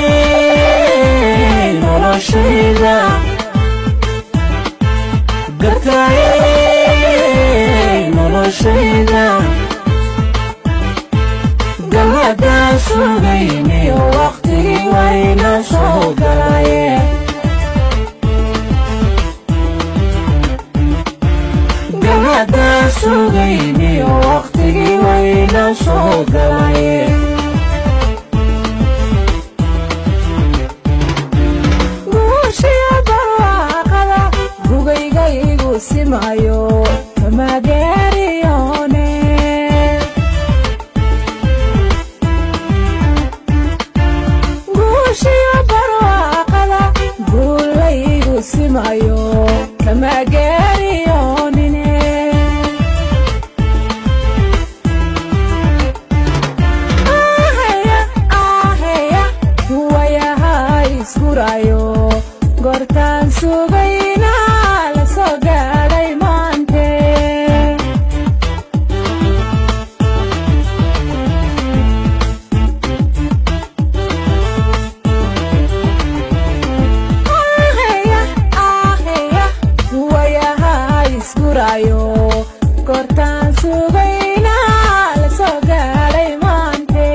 Gartay noloshayda, gartay noloshayda. Galladaan sugayniyo waqtigii wayna soo galaye. Galladaan sugayniyo waqtigii wayna soo galaye. Guushiya barwaaqada gugayga igu simayo kamageeriyone. Guushiya barwaaqada guulaygu simayo kamageeriyonine. Aheya aheya, wayaha iskurayo goortaan sugayna la soo gaadhay maante. Aheya aheya, wayaha iskurayo goortaan sugayna la soo gaadhay maante.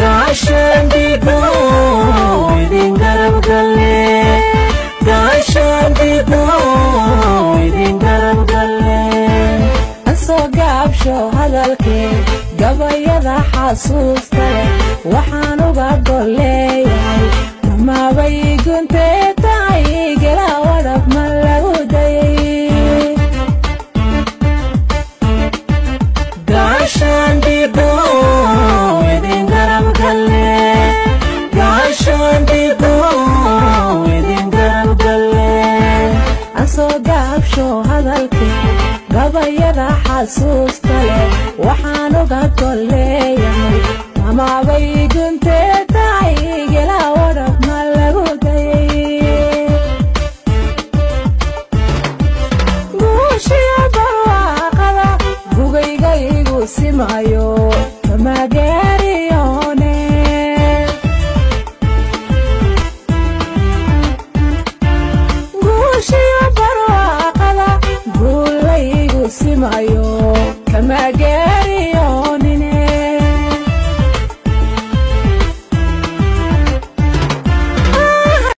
Gaashaandhigo idin garab galle, gaashaandhigo idin garab galle. Soo gaabsho hadalkee, gabayada xasuusta leh waxaan uga golleeyahay mamaabay guntee tahay gela wadhab ma lagu dayay. Gaashaandhigo idin garab galle, gaashaandhigo idin garab galle. Soo gaabsho hadalkee, gabayada xasuusta leh waxaan uga golleeyahay mamaabay guntee tahay gela wadhab ma lagu dayay. Guushiya barwaaqada gugayga igu simayo kamageeriyone. Guushiya barwaaqada guulaygu simayo.